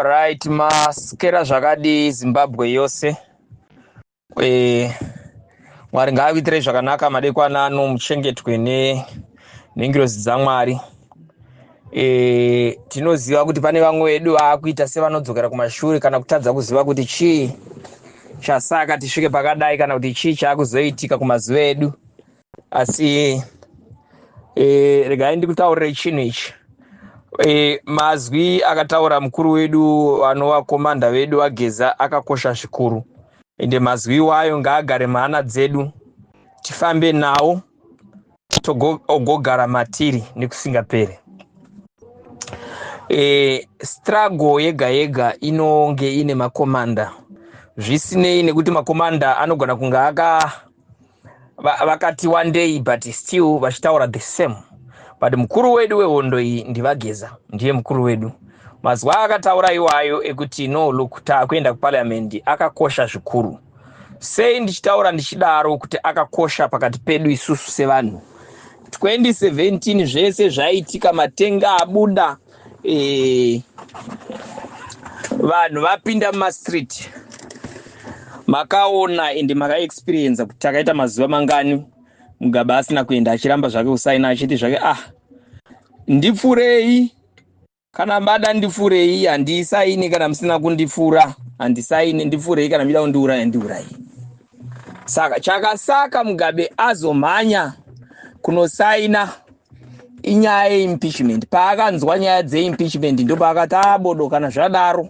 Right, maskera zvakadii Zimbabwe yose? Mwari ngaakuitirei zvakanaka madekwana ano, muchengetwe nengirozi dzaMwari. Tinoziva kuti pane vamwe vedu vaakuita sevanodzokera kumashure kana kutadza kuziva kuti chii chasaka tisvike pakadai kana kuti chii chaakuzoitika kumazuva edu. Asi regai ndikutaurire chinhu ichi. Mazwi akataura mukuru wedu vanova komanda vedu vaGeza akakosha zvikuru, ende mazwi iwayo ngaagare muhana dzedu, tifambe nawo ogogara matiri nekusingaperi. Struggle yega yega inonge ine makomanda, zvisinei nekuti makomanda anogona kunge vakati wandei, but still vachitaura the same. But mukuru wedu wehondo iyi ndiVaGeza, ndiye mukuru wedu. Mazuva akataura iwayo ekuti no, look, taakuenda kuparliament, akakosha zvikuru. Sei ndichitaura ndichidaro kuti akakosha pakati pedu isusu sevanhu? 2017 zvese zvaitika, matenga abuda, vanhu vapinda mumastreet, makaona ende makaexperiensa kuti takaita mazuva mangani Mugabe asina kuenda, achiramba zvake kusaina, achiti zvake, ah, ndipfurei kana bada, ndipfurei, handisaini kana musina kundipfura, handisaini, ndipfurei kana muchida kundiuraya, ndiurai. Saka chakasaka Mugabe azomhanya kunosaina inyaya yeimpeachment. Paakanzwa nyaya dzeimpeachment, ndopaakati abodo, kana zvadaro,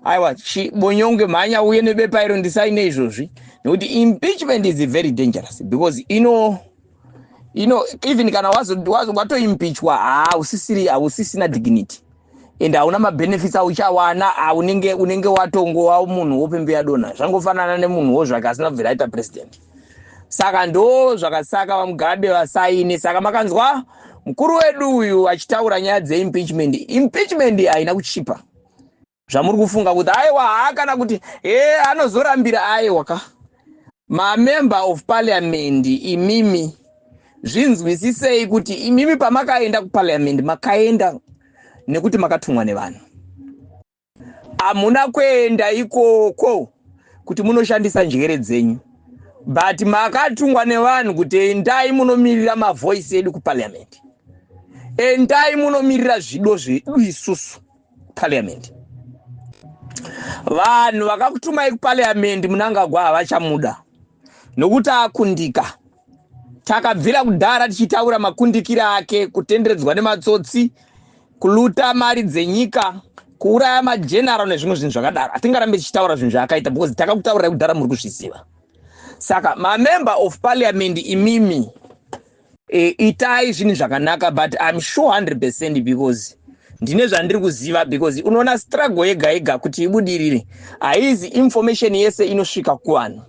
aiwa, chibonyonge, mhanya uye nebepa iro ndisaine izvozvi, nekuti impeachment is very dangerous because ino even kana watoimpeachwa, hausisiri, hausisina dignity and hauna mabenefits auchawana. Unenge watongova munhu wopembe yadonha, zvangofanana nemunhuwo zvake asina kubvira aita president. Saka ndo zvakasaka VaMugabe vasaine. Saka makanzwa mukuru wedu uyu achitaura nyaya dzeimpeachment. Impeachment haina kuchipa zvamuri kufunga kuti aiwa, haa, kana kuti e anozorambira. Aiwa ka, mamember of parliament, imimi zvinzwisisei kuti imimi pamakaenda kuparliament, makaenda nekuti makatumwa nevanhu. Hamuna kuenda ikoko kuti munoshandisa njere dzenyu, but makatumwa nevanhu kuti endai munomirira mavoice edu kuparliament, endai munomirira zvido zvedu isusu kuparliament. Vanhu vakakutumai kuparliament, Munangagwa havachamuda nokuti akundika. Takabvira kudhara tichitaura makundikiro ake, kutenderedzwa nematsotsi, kuluta mari dzenyika, kuuraya mageneral nezvimwe zvinhu zvakadaro. Hatingarambe tichitaura zvinhu zvaakaita because takakutaurirai kudhara, muri kuzviziva. Saka mamember of parliament, imimi itai zvinhu zvakanaka, but I'm sure 100% because ndine zvandiri kuziva, because unoona struggle yega yega kuti ibudirire, haizi information yese inosvika kuvanhu.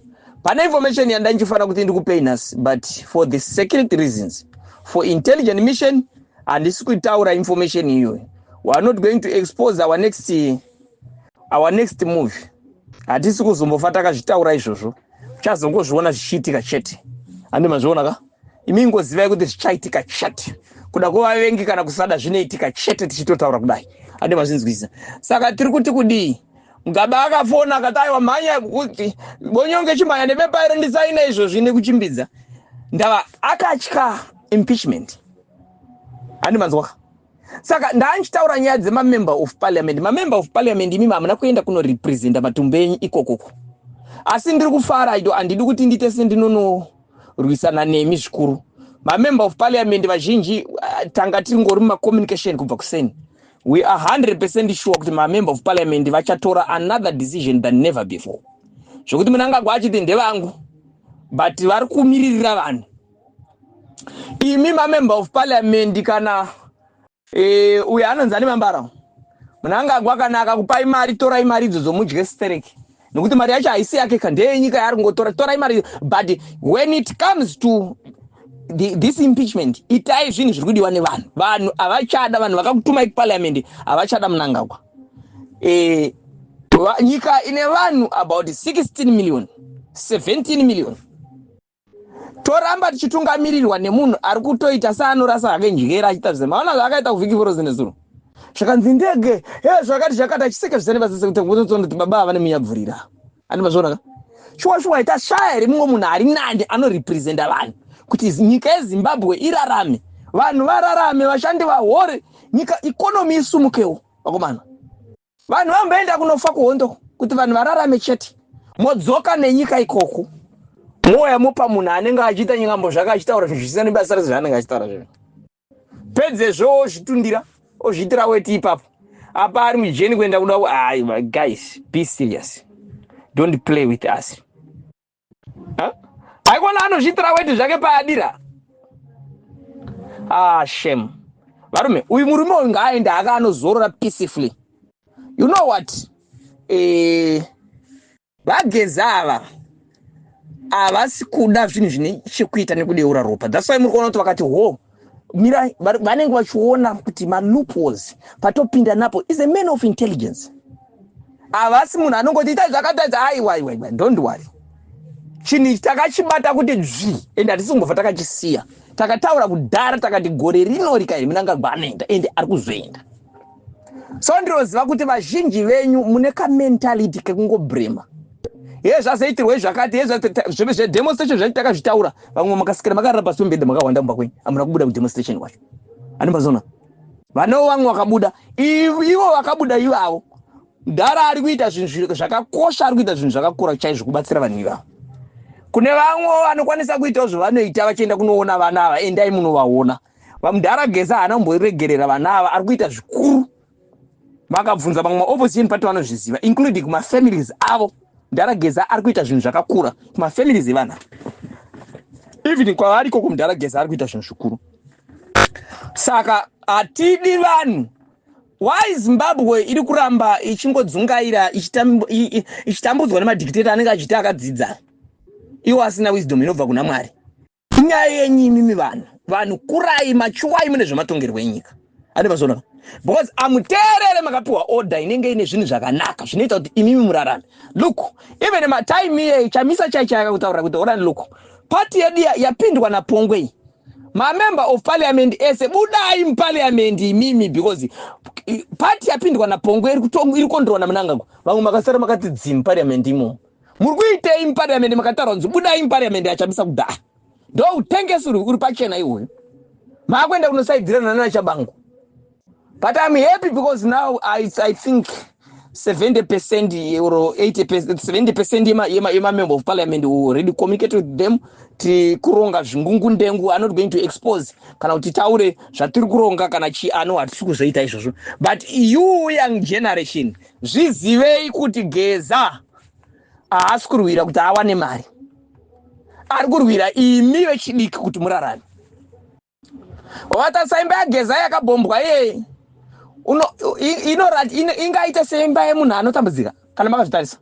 Pane information yandandichifanira kuti ndikupei nhasi, but for the security reasons, for intelligent mission, handisi kutaura information iyoyo. We are not going to expose our next move. Hatisi kuzombofa takazvitaura izvozvo, uchazongozviona zvichiitika chete. Handi mazviona ka? Imi ngozivai kuti zvichaitika chete, kuda kuvavengi kana kusada, zvinoitika chete tichitotaura kudai. Handi mazvinzwisisa? Saka tiri kuti kudii? Mugabe akafona akati, aiwa, mhanya kuti bonyonge, chimhanya nebepa iro ndisaina izvozvi nekuchimbidza. Ndava akatya impeachment. Handi manzwaka? Saka ndaanchitaura nyaya dzemamember of parliament. Mamember of parliament, imimi hamuna kuenda kunorepresenta matumbu enyu ikokoko. Asi ndiri kufara ito, handidi kuti ndiite sendinonorwisana nemi zvikuru. Mamember of parliament vazhinji, tanga tiringori mumacommunication kubva kuseni. We are 100% sure kuti mamember of parliament vachatora another decision than never before, zvokuti Munangagwa achiti ndevangu, but vari kumiririra vanhu. Imi mamember of parliament, kana uyo anonzi ane mambara, Munangagwa, kana akakupai mari, torai mari idzodzo mudye stereki, nekuti mari yacho haisi yake ka, ndeyenyika yaari kungotora. Torai mari, but when it comes to this impeachment, itai zvinhu zviri kudiwa nevanhu. Vanhu havachada, vanhu vakakutumai kuparliament havachada Munangagwa. Nyika ine vanhu about 16 million, 17 million, toramba tichitungamirirwa nemunhu ari kutoita seanorasa hake njere, achiita zvese. Maona zvaakaita kuVic Falls nezuro. Zvakanzi ndege he zvakati zvakati, achiseka zvisane basa sekuti baba ava nemunyabvurira. Ani mazviona ka? Shuwa shuwa, tashaya here mumwe munhu ari nani anorepresenta vanhu kuti nyika yeZimbabwe irarame, vanhu vararame, vashandi vahore, nyika economy isumukewo? Vakomana, vanhu vamboenda kunofa kuhondo kuti vanhu vararame chete. Modzoka nenyika ikoko, mouya mopa munhu anenge achiita nyikambo zvake, achitaura zvinhu zvisina nebasa rese zvaanenge achitaura zvinhu. Pedzezvo ozvitundira, ozviitira weti ipapo apa ari mujeni kuenda kuda. Ai guys, be serious, don't play with us. Haikona anozviitira weti zvake paadira. Ah, shame, varume. Uyu murume uyu ngaaende aka anozorora peacefully. You know what, vaGeza ava havasi kuda zvinhu zvine chekuita nekudeura ropa. That's why muri kuona kuti vakati ho mira, vanenge vachiona kuti maloopholes patopinda napo. Is a man of intelligence. Havasi munhu anongoti itai zvakataidza. Aiwa, aiwa, aiwa, don't worry. Chinhu ichi takachibata kuti dzvi, ende hatisi kumbobva takachisiya. Takataura kudhara, takati gore rino rikairi, Mnangagwa anoenda, ende ari kuzoenda. So ndinoziva kuti vazhinji venyu mune kamentality kekungobrema ye zvazoitirwei zvakati, zvedemonstration zvacho takazvitaura. Vamwe makasikira makarara pasi pemubhedha, makawanda mumba kwenyu, hamuna kubuda kudemonstration kwacho. Animazona vanewo vamwe vakabuda, ivo vakabuda ivavo, mudhara ari kuita zvinhu zvakakosha, ari kuita zvinhu zvakakura chaizvo kubatsira vanhu ivavo. Kune vamwe vanokwanisa kuitawo zvavanoita vachienda kunoona vana ava, endai munovaona. Vamudhara Geza haana kumboregerera vana ava, ari kuita zvikuru. Vakabvunza vamwe maopposition party vanozviziva, including kumafamilies avo. Mudhara Geza ari kuita zvinhu zvakakura kumafamilies evana, even kwavari ikoko. Mudhara Geza ari kuita zvinhu zvikuru. Saka hatidi vanhu. Why Zimbabwe iri kuramba ichingodzungaira, ichitambudzwa nemadictator anenge achiti akadzidza, iwo asina wisdom inobva kuna Mwari? Inyaya yenyu imimi vanhu. Vanhu kurai, machuwai mune zvematongerwo enyika. Ane mazona, because amuteerere. Makapiwa order inenge ine zvinhu zvakanaka zvinoita kuti imimi murarame. Look, even matime iyei Chamisa chai chai akakutaurira kuti orani, look, party yedu yapindwa naPongwe iyi, mamember of parliament ese budai muparliament imimi, because party yapindwa naPongwe iri kondorwa naMnangagwa. Vamwe makasara makati dzi muparliament imomo. Muri kuitei muparliament? Makataura kunzi budai muparliament aChamisa kudhaya. Ndo utengesi uri pachena iwoyo. Maakuenda kunosaidzirana nanaTshabangu. But I'm happy because now I think 70% or 80, 70% yemamember of parliament already communicate with them. Tiri kuronga zvingungundengu. Are not going to expose kana kuti taure zvatiri kuronga kana chi ano. Hatisi kuzoita izvozvo. But you young generation, zvizivei kuti Geza haasi kurwira kuti awane mari, ari kurwira imi vechidiki kuti murarame. Watarisa imba yaGeza yakabhombwa iyei, ingaita seimba yemunhu anotambudzika kana makazvitarisa.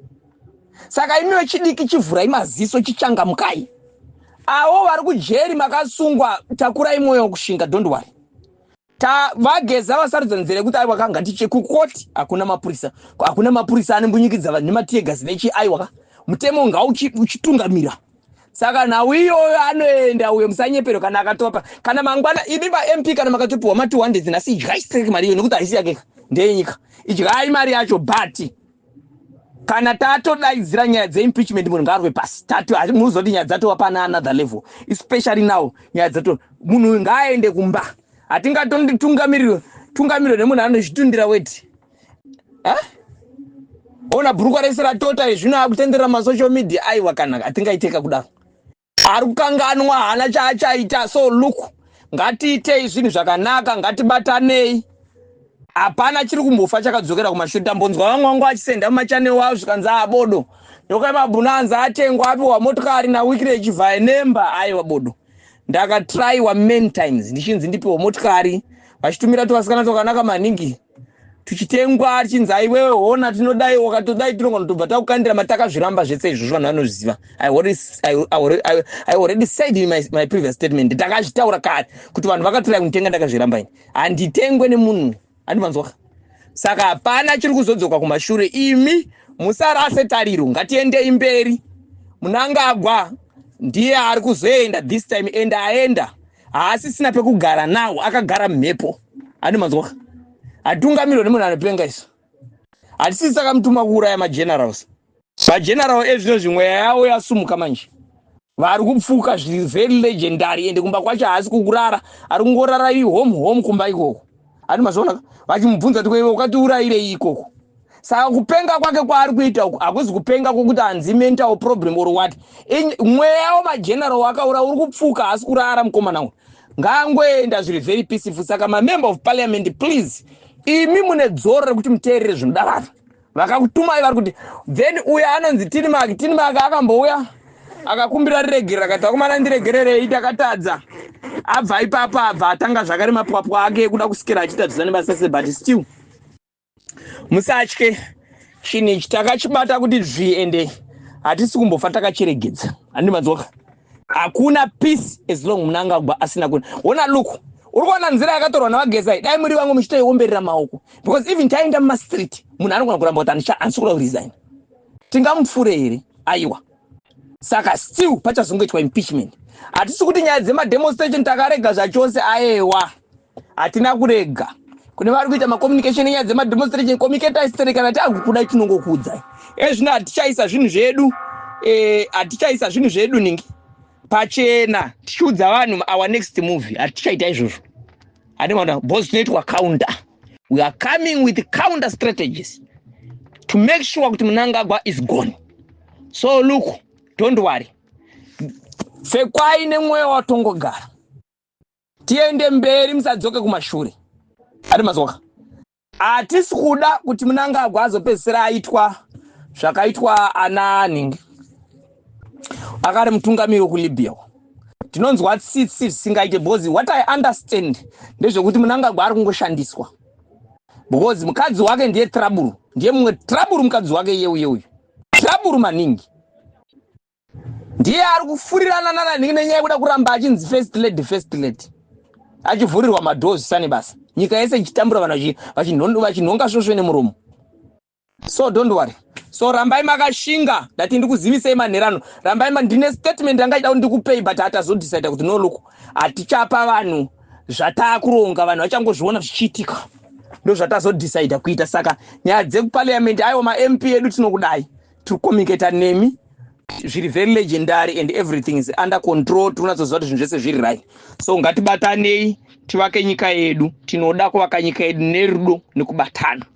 Saka imi vechidiki, chivhurai maziso, chichangamukai. Avo vari kujeri makasungwa, takurai mwoyo wekushinga. Don't worry. Ta vaGeza vasarudza nzira yekuti aiwa ka, ngatiche kukoti. Hakuna mapurisa, hakuna mapurisa anombunyikidza vanhu nemateargas nechi. Aiwa ka, mutemo ngauchitungamira. Saka nhau iyoyo anoenda uyo, musanyepero. Kana akatopa, kana mangwana imi vaMP, kana makatopiwa ma200 nhasi, idyai straight mari iyo, nekuti haisi yake, ndeyenyika. Idyai mari yacho. But kana tatodaidzira nyaya dzeimpeachment, munhu ngaarwe pasi. Munozoti nyaya dzatova pana another level, especially now nyaya dzato, munhu ngaaende kumba. Hatingatungamiriro tungamiriro nemunhu anozvitundira weti. Ona bhurukwa rese ratota, zvino akutenderera masocial media. Aiwa, kana hatingaiteka kudaro. Ari kukanganwa, haana chaachaita. So look, ngatiitei zvinhu zvakanaka, ngatibatanei. Hapana chiri kumbofa chakadzokera kumashure. Tambonzwa vamwe vangu vachisenda mumachannel wavo, zvikanzi abodo nyoka yemabhunu, anzi atengwa, apiwa motokari naWicknell Chivayo nemba. Aiwa bodo, ndakatraiwa many times ndichinzi ndipiwa motokari, vachitumira tuvasikana twakanaka maningi, tuchitengwa, tichinzi aiwewe hona, tinodai, wakatodai, tinogona tobva takukandira matakazviramba zvese izvozvo. Vanhu vanozviziva. I already said in my previous statement, ndakazvitaura kare kuti vanhu vakatorai kunitenga, ndakazviramba. Ini handitengwe nemunhu, handimanzwa. Saka hapana chiri kuzodzoka kumashure. Imi musarase tariro, ngatiendei mberi. Mnangagwa ndiye ari kuzoenda this time, ende aenda, haasisina pekugara. Now akagara mhepo, handimanzwa. Hatungamirwe nemunhu anopenga isu. Hatisisi takamutuma kuuraya magenerals. Mageneral ezvino zvimwe yavo yasumuka manje, vari kupfuka zviri very legendary. Ende kumba kwacho haasi kukurara, ari kungorara home home kumba ikoko. Ati mazviona, vachimubvunza kuti, "Iwe ukatiurayirei ikoko?" Saka kupenga kwake kwaari kuita uku hakuzi kupenga kwokuti hanzi mental problem or what. Mweya wemageneral wakaura uri kupfuka, haasi kurara mukomana uyu. Ngaangoenda zviri very peaceful. Saka mamember of parliament, please, imi mune dzoro rekuti muteerere zvinoda vanhu vakakutumai vari kuti. Then uyo anonzi Tinmark, Tinmark akambouya akakumbira riregerero, akati, "Vakomana, ndiregererei, takatadza." Abva ipapo abva atanga zvakare mapwapwa ake ekuda kusikira achiita zvisane basa. But still musatye, chinhu ichi takachibata kuti zvi, ende hatisi kumbofa takachiregedza. Handi madzoka, hakuna peace as long Mnangagwa asina kuna. Ona, look, uri kuona nzira yakatorwa navaGeza. Dai muri vamwe muchitoiomberera maoko, because even taenda mumastreet, munhu anogona kuramba kuti handisi kuda kuresign. Tingamupfure here? Aiwa. Saka still pachazongoitwa impeachment. Hatisi kuti nyaya dzemademonstration takarega zvachose. Aewa, hatina kurega. Kune vari kuita macommunication enyaya dzemademonstration, communicate. Kana takukuda, tinongokuudzai. Ezvino hatichaisa zvinhu zvedu, hatichaisa zvinhu zvedu ningi pachena tichiudza vanhu our next move. Hatichaita izvozvo. Hatimaona because tinoitwa counter. We are coming with counter strategies to make sure kuti Mnangagwa is gone. So look, don't worry, pfekwai nemwoyo watongogara, tiende mberi, musadzoke kumashure. Ati mazoka, hatisi kuda kuti Mnangagwa azopedzisira aitwa zvakaitwa ana nhingi akari mutungamiri wekuLibya. Tinonzwa tsitsi zvisingaite, because what I understand ndezvekuti Mnangagwa ari kungoshandiswa, because mukadzi wake ndiye trouble, ndiye mumwe trouble. Mukadzi wake iye uye uyu trouble maningi, ndiye ari kufurirana nananhingi nenyaya yekuda kuramba achinzi first lady, first lady, achivhurirwa madoors zvisane basa, nyika yese ichitambura, vanhu vachinhonga svosve nemuromo. So don't worry, so rambai makashinga. Ndati ndikuzivisei manherano, rambai. Ndine statement yangaida kuti ndikupei, but hatazodecida kuti no, look, hatichapa vanhu zvataakuronga, vanhu vachangozviona zvichiitika. Ndo zvatazodecida kuita. Saka nyaya dzekuparliament, aiwa, maMP edu tinokudai, tiri kucommunicata nemi zviri very legendary and everything is under control. Tiri kunatsoziva kuti zvinhu zvese zviri right. So ngatibatanei tivake nyika yedu. Tinoda kuvaka nyika yedu nerudo nekubatana.